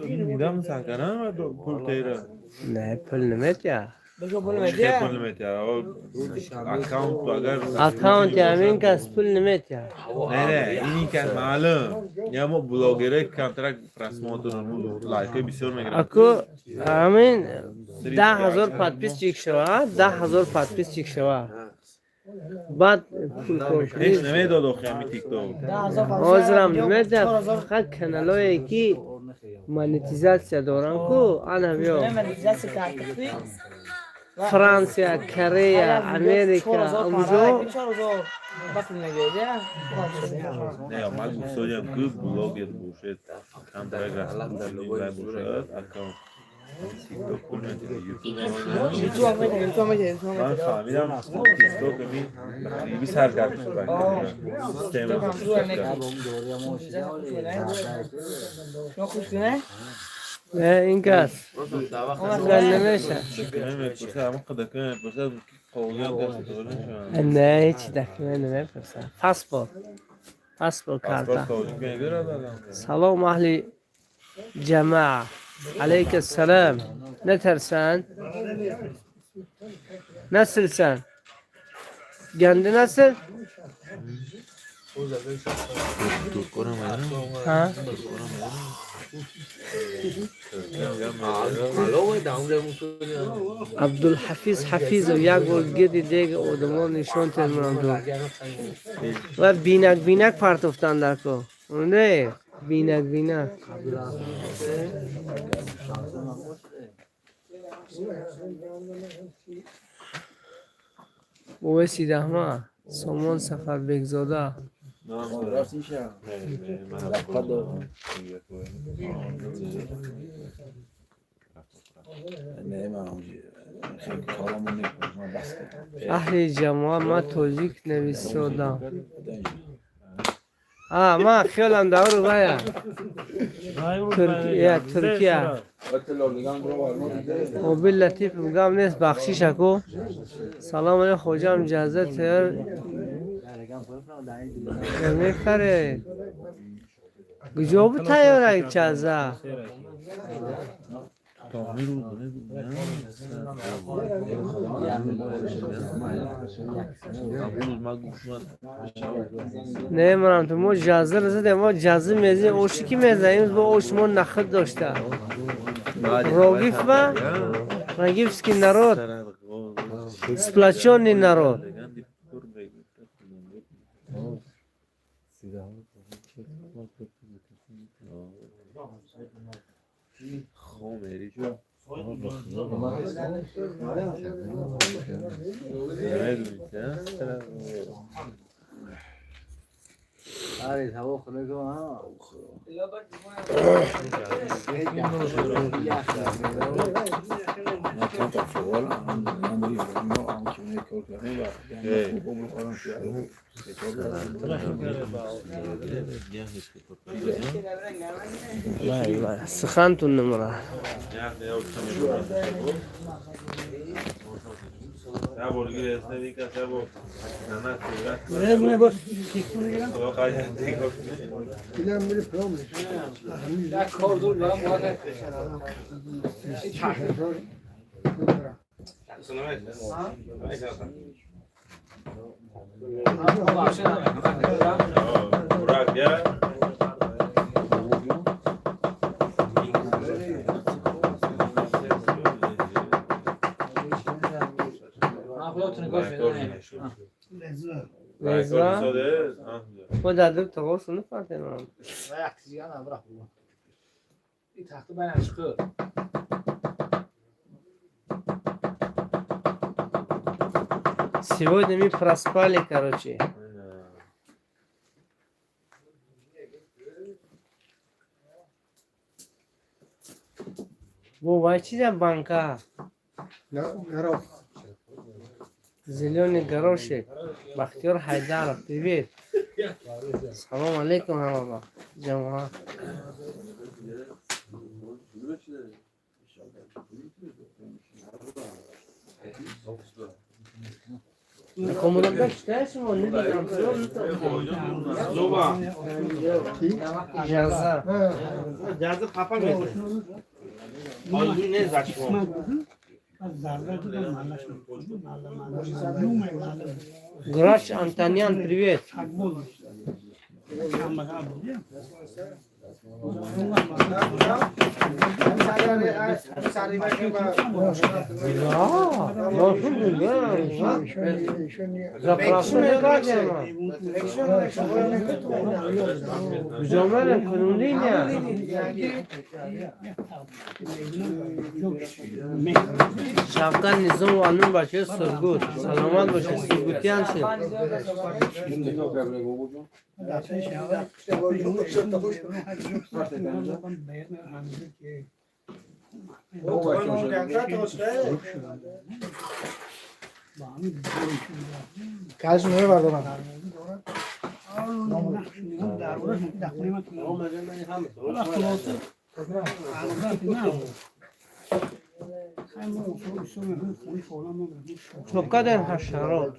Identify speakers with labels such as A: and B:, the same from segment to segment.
A: Дидам сакана пул тера.
B: Не, пул наметия.
A: Чӣ пул наметия? Аккаунт агар
B: Аккаунти ҳамин кас пул наметия.
A: Не, не, ин кас маълум. Ямо блогере камтарак просмотр, лайкои бисёр мегиранд.
B: Аку ҳамин 10 000 подписчик шава, 10 000 подписчик шава. Баъд пул кор кунӣ.
A: Ҳеч намедод охи ҳами тикток.
B: Ҳозирам намедиҳад, фақат каналое ки монетизатсия доранд ку, ана биё. Франсия, Корея, Америка, онҷо.
A: Не, ман гуфтодиам ки блогер бошед, камтарак раскрученный вай бошад, аккаунт тикток пул метиҳад, ютуб. Ман фаҳмидам, тикток ами ба ғариби сар кард система.
B: Не, ин кас гал намеша.
A: Мепурсад, ҳамон қадака мепурсад, қоғозиам каси тоҷик мешаванд.
B: Не, ҳеҷ документ намепурсад. Паспорт, паспорт, карта.
A: Паспорт тоҷик мегирад адам.
B: Салом, аҳли ҷамаа. Алейка салам. Натарсан? Nasılsın? Kendi nasıl? Ha? Абдулҳафиз Ҳафизов, як бор гирди дега одамо нишон термонам ва бинак бинак партофтан дар ко. Не, бинак бинак. Овеси Раҳма, Сомон Сафарбекзода. Аҳли ҷамоа, ман тоҷик нависодам. А, ман хиёлам давру вая. Туркия, Туркия. Обил Латифов, гап нест, бахшиш аку. Салом алейкум, хоҷам, ҷаза тайёр мефаред. Куҷо буд тайёрак ҷаза?
A: То ҳамин рӯз ҳамун рӯз ман гуфтам.
B: Не, манам ту мо ҷаза задем, мо ҷаза мезем, оши ки мезанем, бо ош мо нахд дошта. Рогиф ба? Рогифский народ, сплоченный народ.
A: Хомери намедонед.
C: آره، هوا خنک ها.
D: من کم تا فوال هم هم هم که کار کردیم و خوب عمر خودم
B: Вай, вай, сухантун намура.
A: Я бор дига эснеди кас, я бор нана.
E: Ne bu bak.
A: Худо хайр.
E: Bilen biri prom.
C: یک کار دور برام باید.
A: Бурак я.
C: خودتون نگاه شده.
B: Незва? Мо дар ду тоғор нафардем.
C: و یک چیزی هم برا خوب. این تخت من عشقه.
B: Сегодня мы проспали, короче. Бо вай чиза банка?
E: Горох.
B: Зеленый горошек. Бахтиёр Ҳайдаров, привет. Салом алейкум ҳамаба. Ҷамоа. Коммуналка читаешь его? Не дам.
A: Зоба.
B: Жаза.
A: Жазы қапа меза. Ой, не зашмо.
B: Грач Антонян, привет. Да, ну, заправка накардем. Куҷо мерем? Кунун линия. Шавкат Низомов, анун бачаи Сургут. Саломат бошед, сургутиян шед.
E: کاش نمیبردارم.
B: Чокадем ҳашарот.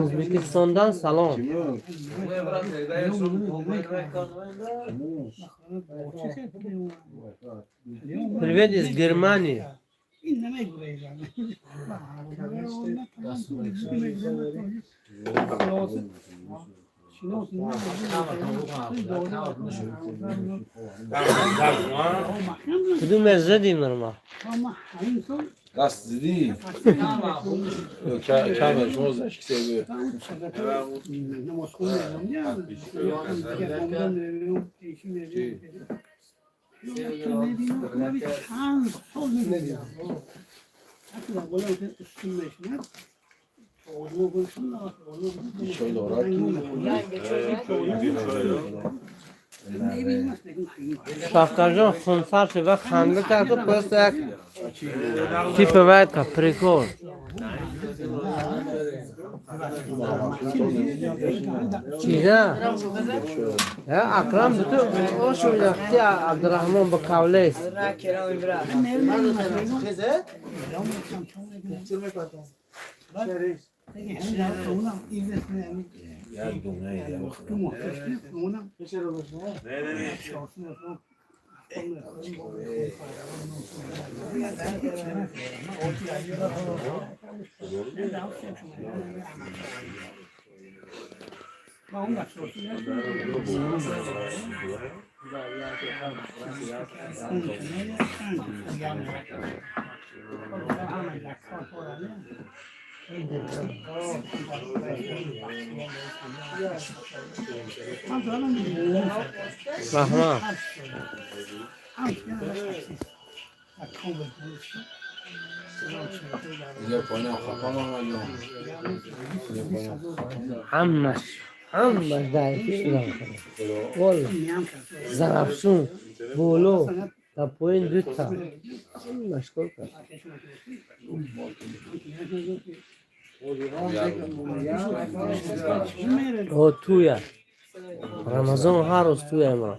B: Ӯзбекистондан салом. Привет из Германии. Кудум задим норма.
D: Даст зидӣ? Каме шумо зашки себе. Чой дорад ки?
B: Шавкатҷон хунсар шуд ва ханда кард, просто як типа вайка прикол. Чиза? Акрам бутун ошу яхти Абдурахмон ба кавлес. Раҳмат. Ҳамаш, ҳамаш даифи шудам. Волла. Зарафшун, боло, та поин дута. Ҳамаш кор кард. О, туя. Рамазон ҳар рӯз туя ма.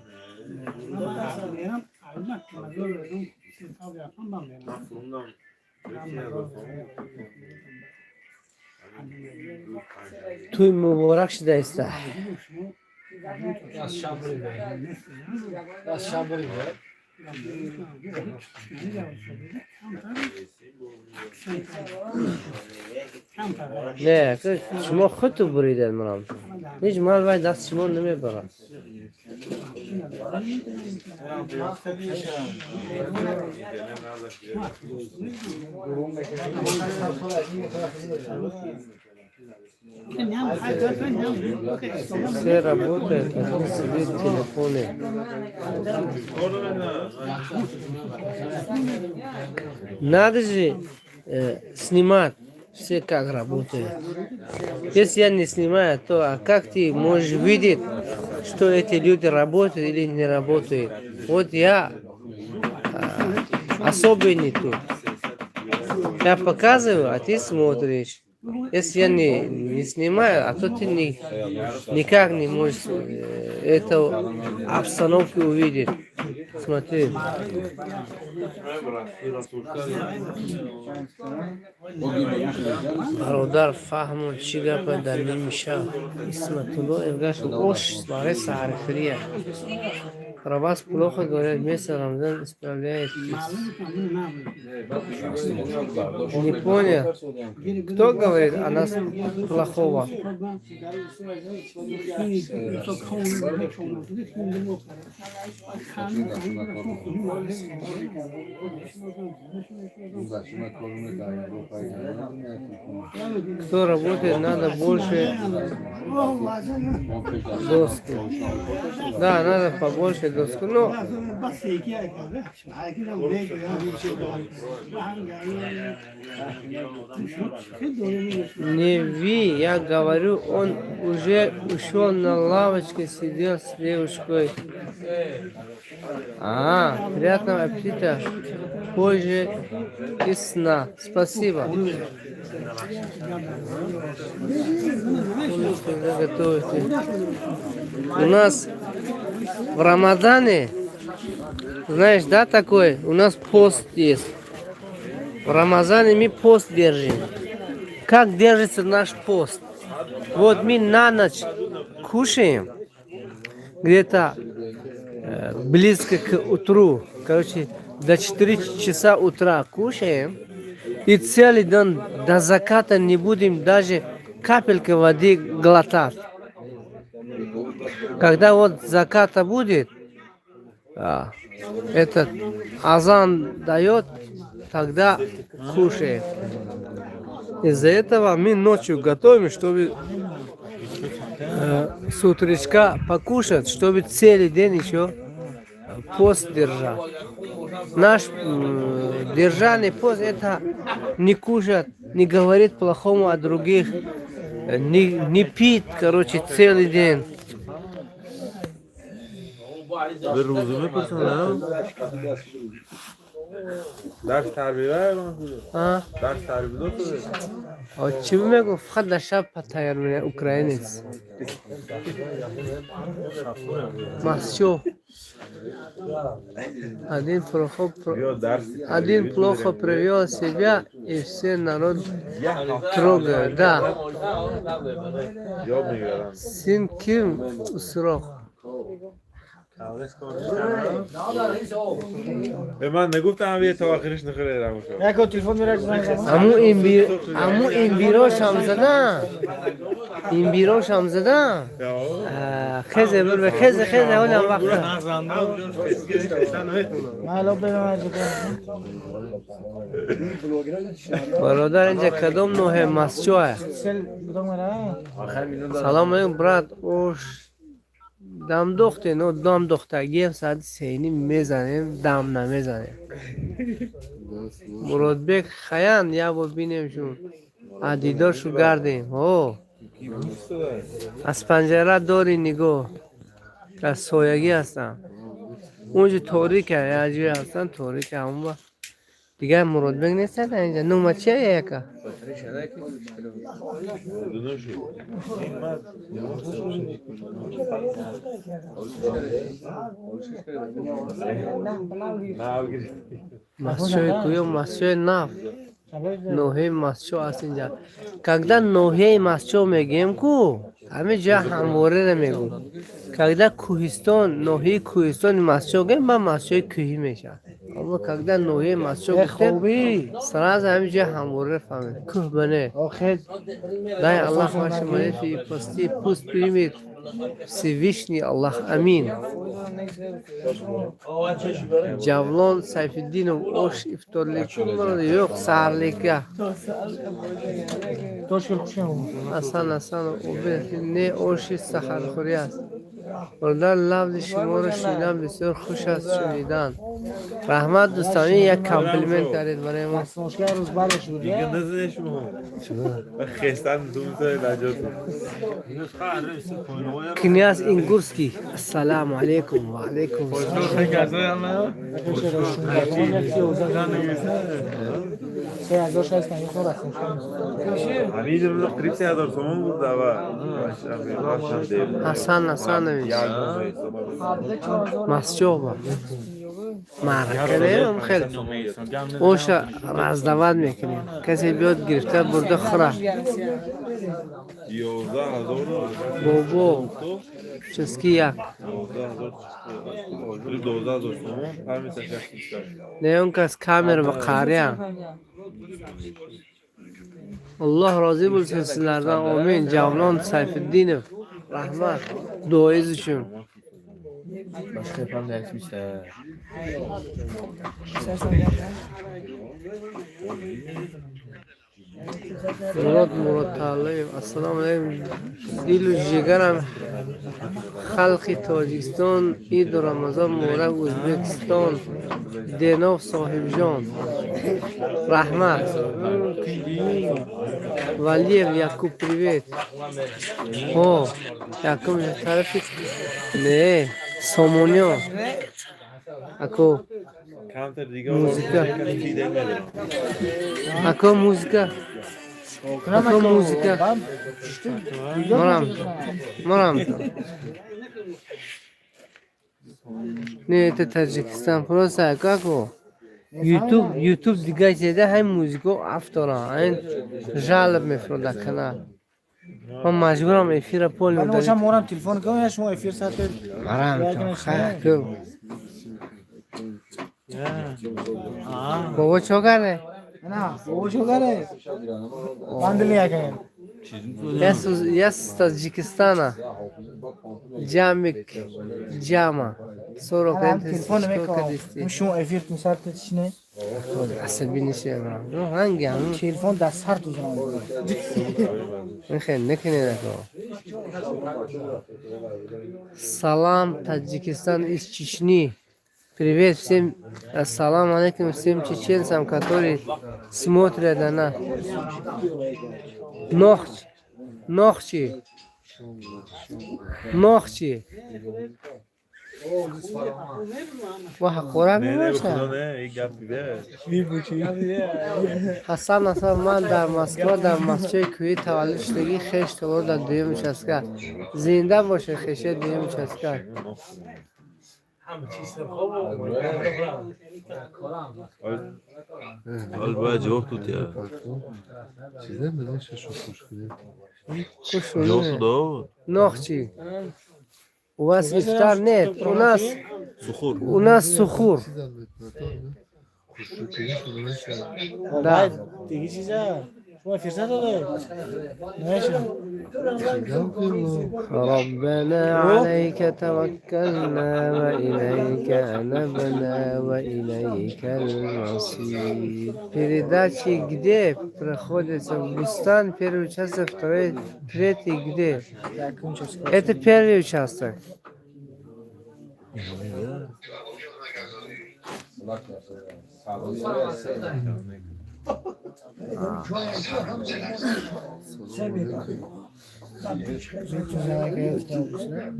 B: Туй муборак шудааста. Не, шумо худту буридед манам. Ҳеҷ мал вай даст шумо намебарад. Все работают, один сидит в телефоне. Надо же снимать все, как работают. Если я не снимаю, то а как ты можешь видеть, что эти люди работают или не работают? Вот я особенный тут. Я показываю, а ты смотришь. Если я не снимаю, а то ты никак не можешь эту обстановку увидеть. Смотри. Бародар, фаҳмон, чӣ гапа дар ними шаб? Исматулло Эргашев, ош барои саҳархӯрия. Про вас плохо говорят, вместо Рамазан исправляетесь. Не понял. Кто говорит о нас плохого? Кто работает, надо больше доски. Да, надо побольше доску. Но не ви, я говорю, он уже ушел на лавочке, сидел с девушкой. А, приятного аппетита. Позже и сна. Спасибо. Готовите. У нас в Рамадане, знаешь, да, такой, у нас пост есть. В Рамазане мы пост держим. Как держится наш пост? Вот мы на ночь кушаем, где-то близко к утру, короче, до 4 часа утра кушаем, и целый день до заката не будем даже капельки воды глотать. Когда вот заката будет, этот азан дает, тогда кушаем. Из-за этого мы ночью готовим, чтобы с утречка покушать, чтобы целый день еще пост держать. Наш держание пост — это не кушать, не говорить плохому о других, не пить, короче, целый день.
A: به روزنامه پرسن درس تربیه
B: А?
A: درس تربیه شده.
B: А чӣ мегӯ, фақат дар шаб тайёр мене украинец. Масчо. Один плохо,
A: بیا درس
B: один плохо привел себя, и все народ трогают. Да.
A: یاد میگیرم.
B: Сын ким усрок.
A: به من نگفتم یه تا آخرش نخوره رموشو.
E: Яко телефон мерак занг зад.
B: Аму имбир, аму имбирошам задан. Имбирошам задан. Хезе бир хезе хезе олам вақта.
E: Ман ало берам аз
B: Бародар, инҷа кадом ноҳия Масчоа?
E: Сел будам мара.
B: Салом алейкум, брат. Ош дам дохте, но дам дохтагием соати сеним мезанем, дам намезанем. Муродбек Хаян, як бор бинем шун. А дидоршу гардем. О. Аз панҷара дори нигоҳ. Дар соягӣ ҳастам. Унҷо торика, як ҷое ҳастам, торика ҳамон. Дигар Муродбек нест инҷа. Нума чия яка? Масчои кӯё, масчои нав. Ноҳияи Масчо аст инҷа. Когда ноҳияи Масчо мегӯем ку, ҳамин ҷоя ҳамвореро мегӯм. Когда кӯҳистон, ноҳияи кӯҳистони Масчо гӯем, ба Масчои кӯҳӣ мешавад. Аммо когда ноҳияи Масчо гуфтем, сразу ҳамин ҷоя ҳамвореро фаҳмед. Кӯҳ бане.
E: Охир.
B: Дай Аллах ваши молитвы и посты пусть примет Всевышний Аллах. Амин. Ҷавлон Сайфиддинов, ош ифторлик yo'q, saharlikka.
E: Тошкил хушам.
B: Асан Асанов, не, оши саҳархӯрӣ аст. Бародар, лафзи шуморо шунидам, бисёр хуш аст шунидан. Раҳмат, дӯстон, ин як комплимент кардед барои мо.
E: Дастмошка рӯз баъдаш буд.
A: Дига назане шумо. Хестан тумса наҷоту.
B: Князь Ингурский, ассалому алейкум, ва алейкум ассалом.
E: 3650 растмошка.
A: Ҳамин рӯз қариб 3000 сомон буд дава.
B: Ҳасан Ҳасанович, Масчоба. Маърака не, хеле. Оша раздавать мекунем. Касе биёд, гирифта бурда хӯра.
A: 11 000.
B: Бобо, чески як.
A: 11 000, қариб 12 000 сомон памяташ як киста.
B: Не, он кас камера ба қария. Аллоҳ розӣ bo'lsin sizlardan. Омин. Javlon Sayfiddinov. Rahmat. Duoyingiz uchun.
D: Başka yapan da etmişler.
B: Murod Murodtaliyev. Assalomu alaykum. Dilu jigaram, xalqi Tojikiston, Иду Рамазон муборак, O'zbekiston. Denov Sohibjon. Rahmat. Валиев Якуб, привет. О, Якуб тарафи не, Сомониё. Ако
A: Камтар дига.
B: Музыка. Ако музыка. Ако музыка. Марам. Марам. Не, это Таджикистан. Просто как о? YouTube, YouTube дига чеда ҳай музыко автора. Айн жалоб мефрода канал. Ман маҷбурам эфира пол
E: Ман бошам, морам телефон кунам, я шумо эфир саат.
B: Марам то хай ку. Бобо чо карде?
E: На, бобо чо карде? Бандили якем.
B: Я с Таджикистана. Ҷамик Ҷама. 40.
E: Телефон мекунам. Шумо эфир тун сар тишне.
B: Асабӣ нишем. Ранги
E: Телефон дар сар тузам.
B: Хел накунед ако. Салам, Таджикистан из Чечни. Привет всем, ассалам алейкум всем чеченцам, которые смотрят на нас. Нохч, Нохчи, Нохчи. Ва ҳақорат
A: Не, не,
B: мебошад.
A: худо, не, ин гап бе.
B: Ҳасан Асан, ман дар Москва, дар масҷиди кӯҳӣ таваллуд шудагӣ, хеш табор дар дуюм участка. Зинда бошед, хешаи дуюм участка.
C: همه چیز خوب و
A: Ҳол бояд ҷавоб тут я.
F: Чиза بدن شو خوش کنیم.
B: Хуш
A: Ҷавоб
B: шудед.
A: дод.
B: Нохчи. У вас ифтар нет, у нас
A: Сухур.
B: у нас сухур.
F: چیزم بهت خوش کنیم.
B: Да.
E: Диги чиза. Шумо эфир саат доде. Намешам.
B: ربنا عليك توكلنا وإليك أنبنا وإليك المصير. Передачи где проходятся? В Бустан, первый участок, второй, третий где?
E: Якум участка.
B: Это первый участок.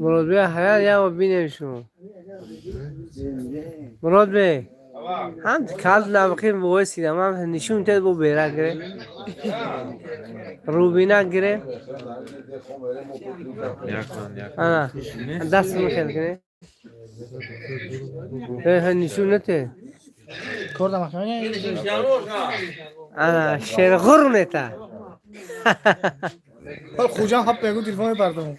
B: Муродбей, ҳаят як бор бинем шумо. Муродбей, ҳам кал набақи войсидам, ҳам нишон тед, бо бера гире. Рубина гире.
A: Якман, як.
B: Ана, даст мехел кире. Э, нишон нате.
E: Кор дар маҳкама не?
B: Ана, шерғур нета.
E: Ҳол хуҷам ҳап бегу телефон мепардам.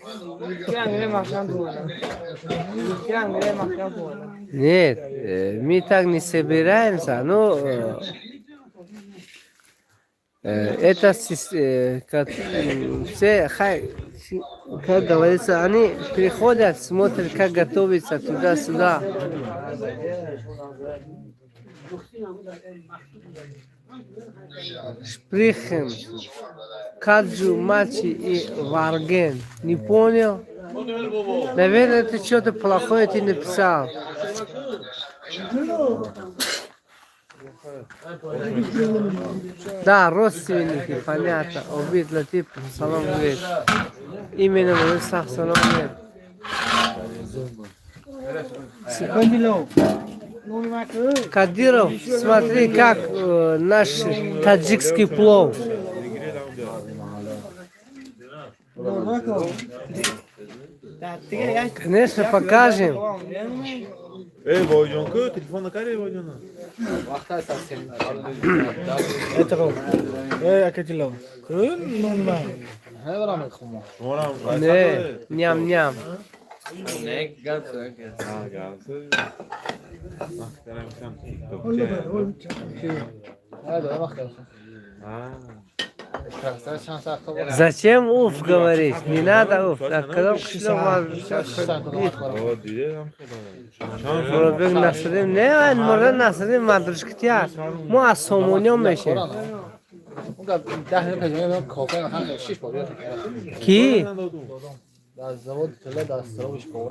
B: Нет, мы так не собираемся, но это все, хай, Как говорится, они приходят, смотрят, как готовится туда-сюда. Шприхен, Каджу, Мачи и Варген. Не понял? Наверное, это что-то плохое ты написал. Да, родственники, понятно. Убит Латипов, салом говорит. Именно Мусах, салом говорит. Кадиров, смотри, как наш таджикский плов. Конечно, покажем.
A: Эй, Войджонку, телефон накари, Войджона.
B: Не, ням-ням. Зачем уф говорить? Не надо уф. Мураббек Насрин, не, Мураббек Насрин, мадрушкитя. Мо аз Сомониён мешем. Ки?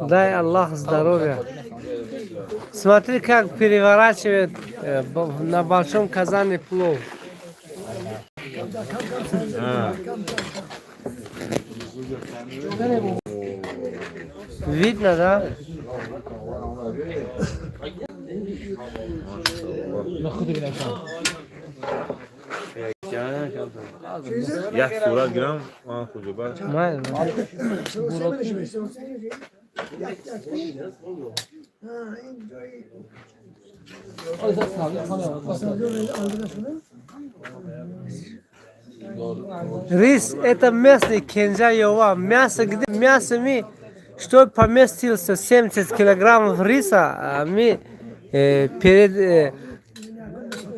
B: Дай Аллах здоровья. Смотри, как переворачивает на большом казане плов. Видно, да?
A: Як сурат гирам, ман хуҷоба.
B: Рис это местный кенджа-йова. Мясо где? Мясо мы, что поместился 70 килограммов риса, а мы перед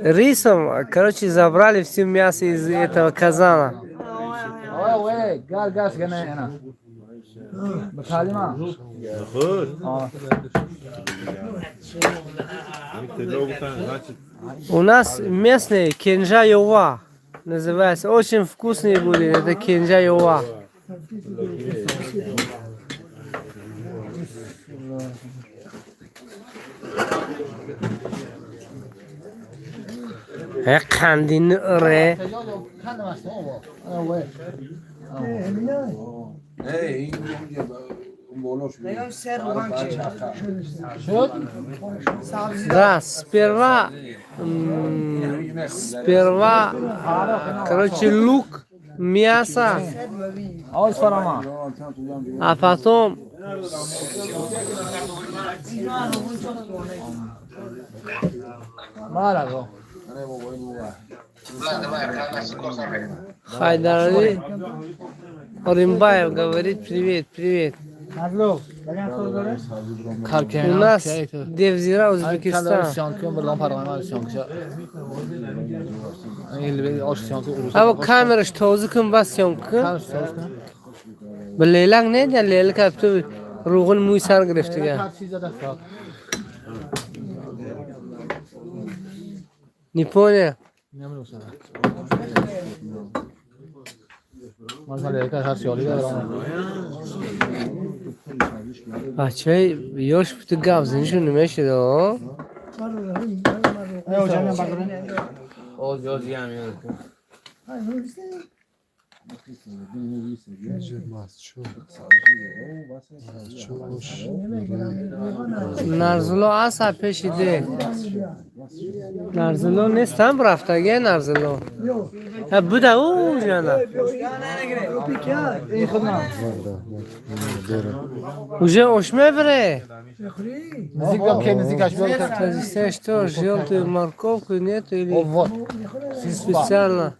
B: рисом, короче, забрали все мясо из этого казана. У нас местный кенджа-йова называется. Очень вкусный будет это кенджа-йова. Қандини ре. Да, сперва, короче, лук, мясо, а потом Хайдарали Оримбаев говорит привет, привет. У нас Девзира, Узбекистан. А вот камера что узким бас съемка? Лейлак не, лейлак абту ругун муй сар гирифтига. Не понял? Бачаи ёш буту гап занишо намешуда, о? Нарзуло аса пеши де. Нарзуло нестам рафтаге Нарзуло. Буда ӯ жана. Уже ош мебре. Ты что, желтую морковку нету или специально?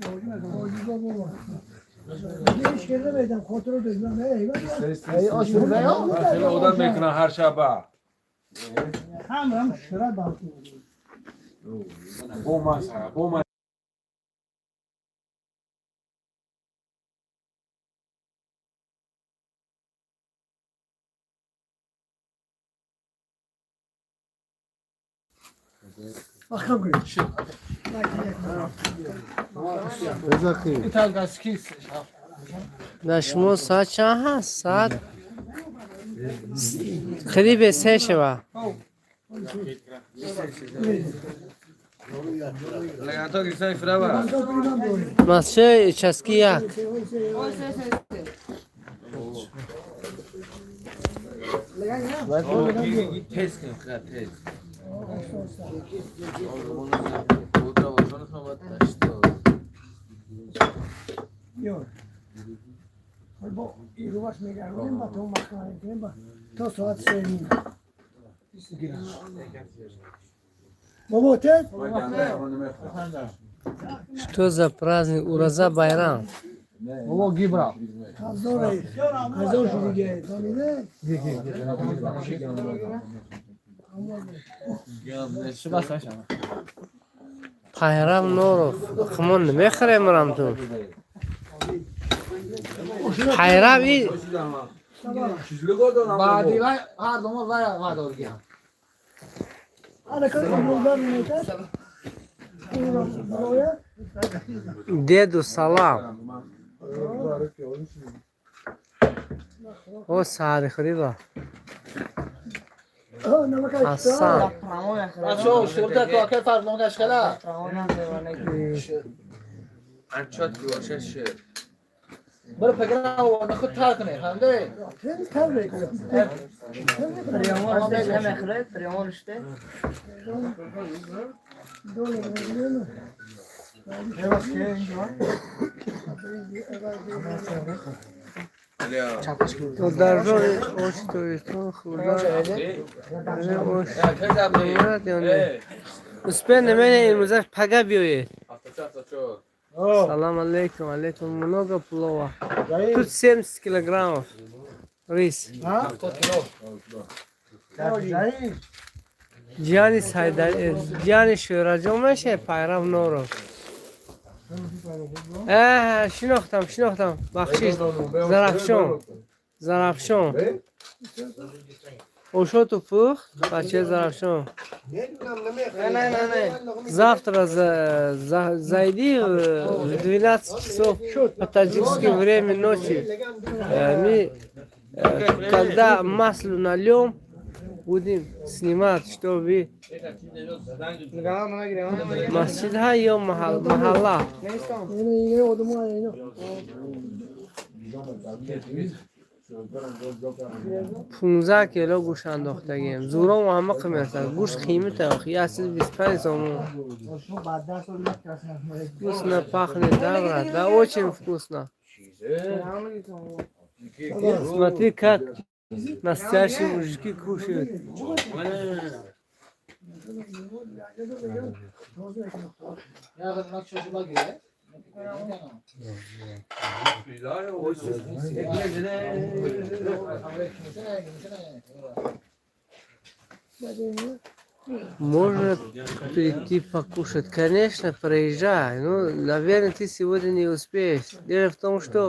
G: Маҳкам кунед.
F: Безақи.
B: Дар шумо соат чанд ҳаст? Соат қарибе 3 шава. Масчаи участки 1.
G: Бо ируваш мегардонем, ба то маҳкама мекунем, ба то соат 3:30. Бобо тез.
B: Что за праздник? Ураза Байрам.
C: Бобо гибра.
G: Ҳазоре ҳазор шудиге дониде.
B: Пайрав Норов. Хмон намехӯрем рамту. Пайрав и
C: Баъди вай ҳар дома вай вадоргиам.
G: Ана кар имрӯза мекард.
B: Деду салам. О, саҳарихӯрӣ ба. Ҳасан.
C: Бачаҳо, шурда ко ака фарзандаш хела. Бро пагра ва худ тар кунед, ҳамде.
B: Даржо ош тоистон хурда. Ош. Успел мене имрӯза пага биёед. Салам алейкум, алейкум. Много плова. Тут 70 килограммов рис. Ҷияни Сайда, ҷияни Шӯраҷон меше Пайрав Норов. Шинохтам, шинохтам. Бахшиш. Зарафшон. Зарафшон. Ошоту пухт, бачаи Зарафшон. Завтра зайди в 12 часов по таджикскому время ночи. Мы, когда масло нальем, будем снимать, чтобы масҷидҳа ё маҳалла. 15 кило гӯшт андохтагем. Зуром ҳама қимата. Гӯшт қимата, 125 сомон. Вкусно пахнет, да, брат? Да, очень вкусно. Смотри, как настоящие мужики кушают. Можно прийти покушать? Конечно, приезжай. Ну, наверное, ты сегодня не успеешь. Дело в том, что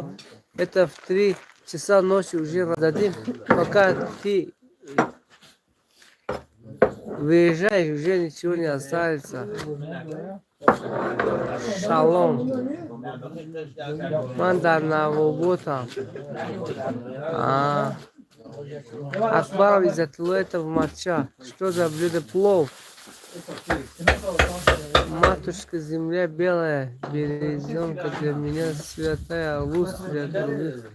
B: это в 3 часа ночи уже раздадим. Пока ты выезжаешь, уже ничего не останется. Шалом. Ман дар Навоботам. Акбаров Иззатулло, это в матча. Что за блюдо? Плов. Матушка земля белая, березенка для меня святая, луз для других.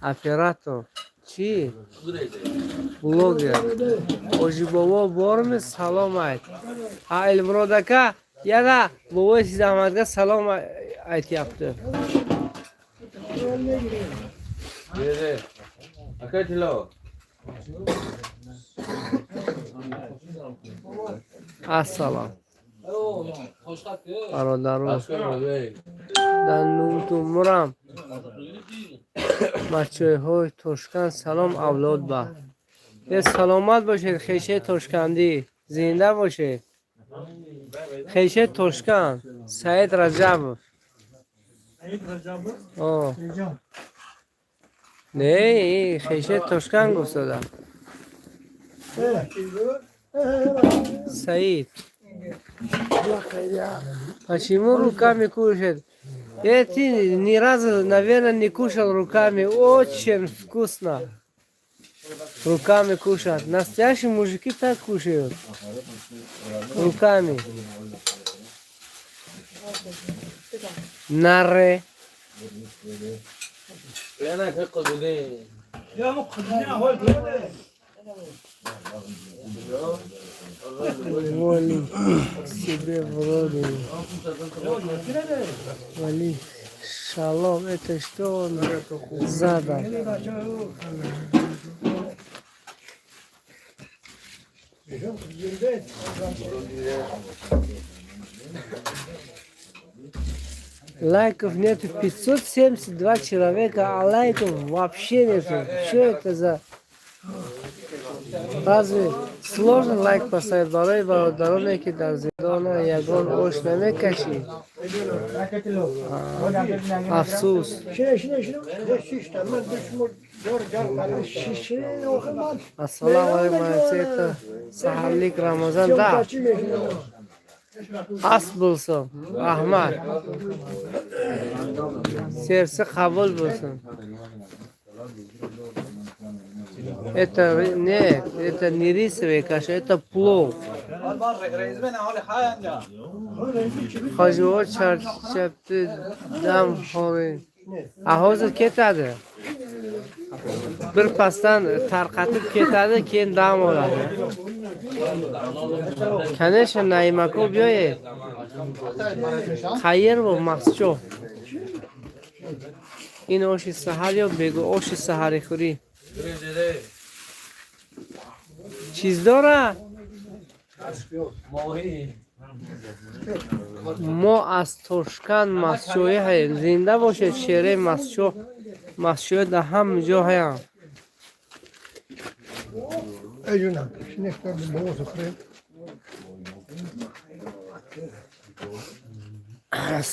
B: Оператор. Чӣ? Блогер. Ожибобо борми салом айт. А Элмурод ака yana бобои Сизаҳмадга салом aytyapti. Ассалом. Бародарон. Дар Нутумурам. Бачаҳои Тошканд салом авлод ба. Е саломат бошед хешаи тошкандӣ. Зинда бошед. Хешаи Тошканд Саид Раҷабов. О. Не, хешаи Тошканд гуфтодам. Саид. Почему руками кушает? Ты ни разу, наверное, не кушал руками. Очень вкусно. Руками кушать. Настоящие мужики так кушают. Руками. Наре.
C: Я
B: Воли себе в родину. Вали. Шалом. Это что он задал? Лайков нету. 572 человека, а лайков вообще нету. Что это за... Разве сложно лайк поставить? Барои бародароне, ки дар зиндона ягон ош намекашӣ. Афсӯс. Ассалому алайкум, это саҳарлик Рамазан. Да. Ас bo'lsin. Rahmat. Sersi qabul bo'lsin. Это нет, это не рисовая каша, это плов. Hojivor charchabdi, dam oling. A hozir ketadi. Bir pasdan tarqatib ketadi, keyin dam oladi. Конечно, Naimako биёед. Qayer bu Mascho? Ин оши саҳар ё бегу оши саҳари хӯрӣ? Чиз дора? Мо аз Тошканд масчоӣ ҳаем. Зинда бошед, шераи масчо. Масчоӣ дар ҳама ҷо ҳаям.
G: Эй, ҷонам, шинехта бобо хӯрем.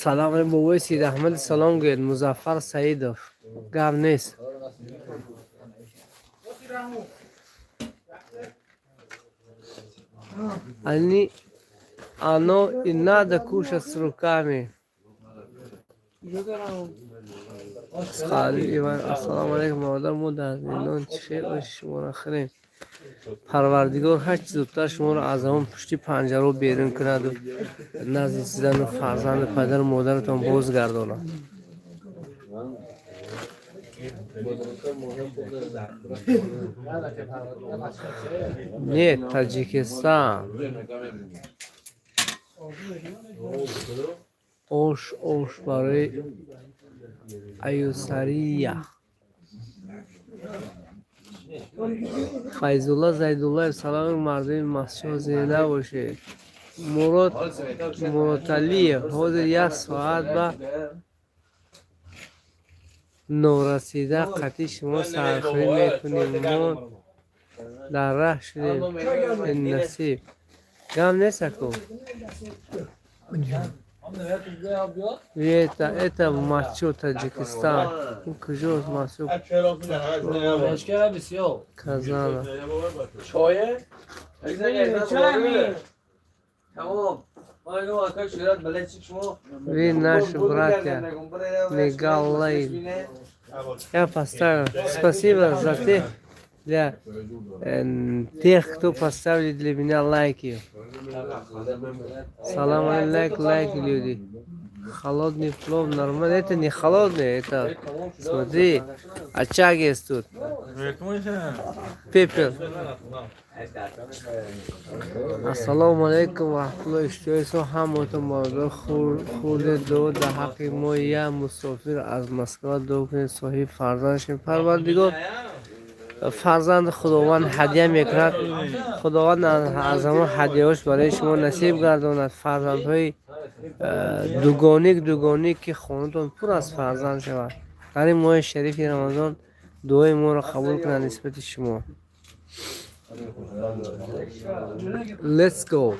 B: Салом алейкум, бобои Сид Аҳмад, салом гӯед. Музаффар Саидов. Гап нест. Они, оно и надо кушать с руками. Ассалому алайкум, бародар, мо дар зиндон чӣ хел оши шуморо хӯрем? Парвардигор ҳарчи зудтар шуморо аз ҳамон пушти панҷаро берун кунаду назди зану фарзанду падару модаратон бозгардонад. Нет, Таджикистан. Ош, ош барои аюсария. Файзулла Зайдуллаев, саломи мардуми масчо, зинда бошед. Мурод Муродалиев, ҳозир як соат ба норасида қатъи шумо сархӯрӣ мекунем. Мо дар раҳ шудем. Насиб. Гам нест аку. Это Мачо, Таджикистан. Куҷост Мачо? Казана.
C: چایه؟ تمام.
B: Вы наши братья. Мегалайн. Я поставил. Спасибо за тех, для тех, кто поставили для меня лайки. Салам алейк, лайк, люди. Холодный плов нормально. Это не холодный, это, смотри, очаг есть тут. Пепел. Ассалому алайкум ва раҳматуллоҳи. Иштиёисо ҳаматон бародар хурде дуо дар ҳаққи мо я мусофир аз Москва дуо кунед соҳиби фарзанд шем. Парвардигор фарзанди Худованд ҳадя мекунад. Худованд аз ҳамон ҳадяҳош барои шумо насиб гардонад. Фарзандҳои дугоник дугоник ки хонатон пур аз фарзанд шавад. Дар ин моҳи шарифи Рамазон дуои моро қабул кунад нисбати шумо. Let's go.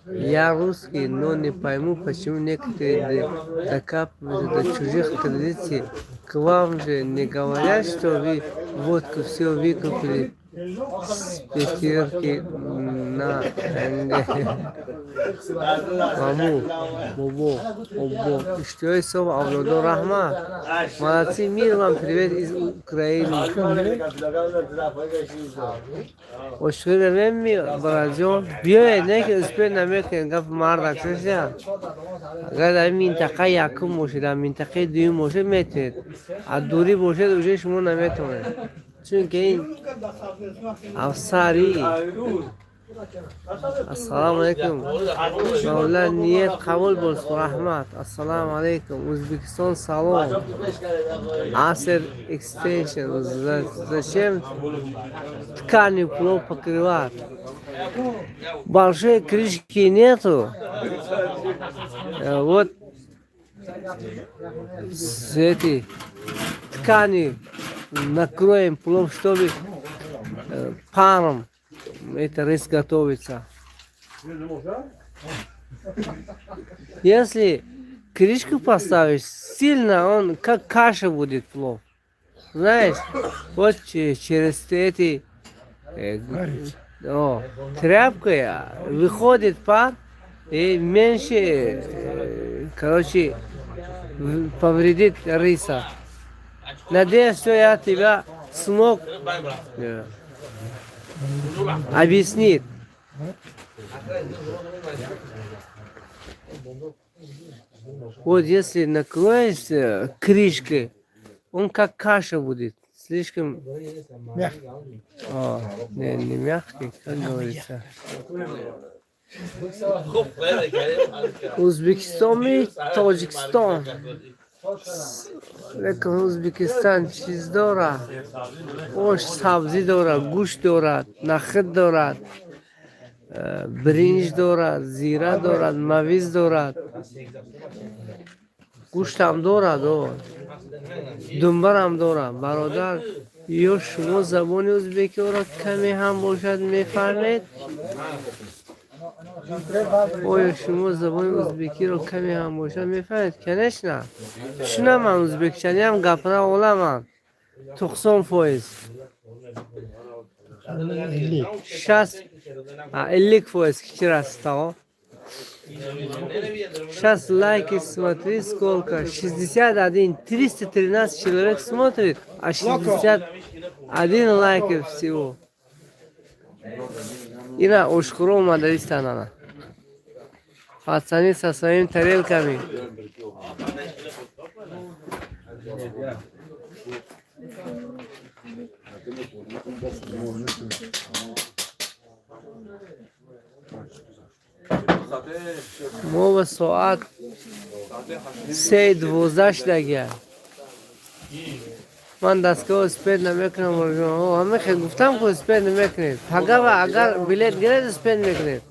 B: Я русский, но не пойму, почему некоторые докапываются до чужих традиций. К вам же не говорят, что вы водку все выкупили. С пятерки на Маму, бобо, обо. Иштиҳои соф, авлодо, раҳмат. Молодцы, мир вам, привет из Украины. Ошхӯри равем, бараҷон. Биёед, не ки успеть намекунед, гап мардак шуда. Агар дар минтақа якум бошед, дар минтақаи дуюм бошед, метавонед. Аз дурӣ бошед, уже шумо наметавонед. Чунки ин афсари. Ассалому алайкум. Мавла, ният қабул bo'lsin, rahmat. Assalomu alaykum. O'zbekiston salom. Acer Extension. Зачем тканью плов покрывать? Большой крышки нету. Вот с этой ткани накроем плов, чтобы паром это рис готовится. Если крышку поставишь, сильно он как каша будет плов. Знаешь, вот через эти тряпкой выходит пар и меньше, короче, повредит риса. Надеюсь, что я тебя смог объяснить. Вот если накроешь крышкой, он как каша будет. Слишком.
G: Мягкий.
B: О, не, не мягкий, как говорится. Узбекистон, Тоҷикистон. Лекин Узбекистон чиз дорад. Ош сабзӣ дорад, гӯшт дорад, нахӯд дорад, биринҷ дорад, зира дорад, мавиз дорад. Гӯштам дорад, о. Думбарам дорад. Бародар, ё шумо забони узбекиро каме ҳам бошад мефаҳмед? Оё шумо забони узбекиро каме ҳам бошад мефаҳмед? Конечно. Tushunaman, o'zbekchani ham gapira olaman. 90%.
G: 50.
B: Сейчас 50% kechirasiz, tog'a. Сейчас лайки смотри сколько. 61, 313 человек смотрит, а 61 лайков всего. Ина ошхӯро омадаистанд ана. Пацаны со своими тарелками. Мо ба соат 3:12 шудагия. Ман дастгоҳ успеть намекунам. Ҳамихе гуфтам, ки успеть намекунед. Пагава агар билет гиред, успеть мекунед.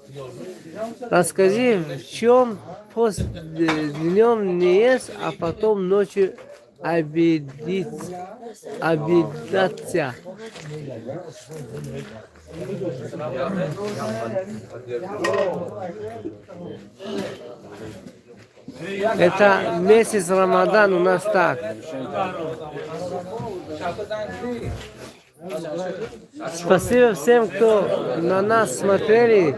B: Расскажи, в чем пост: днем не ест, а потом ночью обедить, обедаться. Это месяц Рамадан у нас так. Спасибо всем, кто на нас смотрели.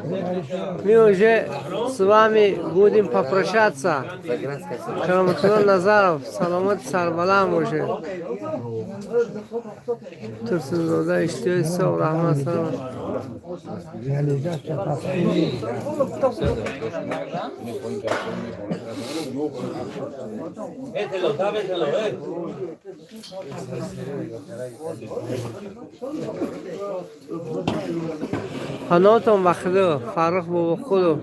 B: Мы уже с вами будем попрощаться. Караматулло Назаров, Саламат Сарбалам уже. Турсунзода иштиёи сов, раҳмат, саломат.
G: Реализация.
B: Панотон ба худо, Фаррух Бобоқулов.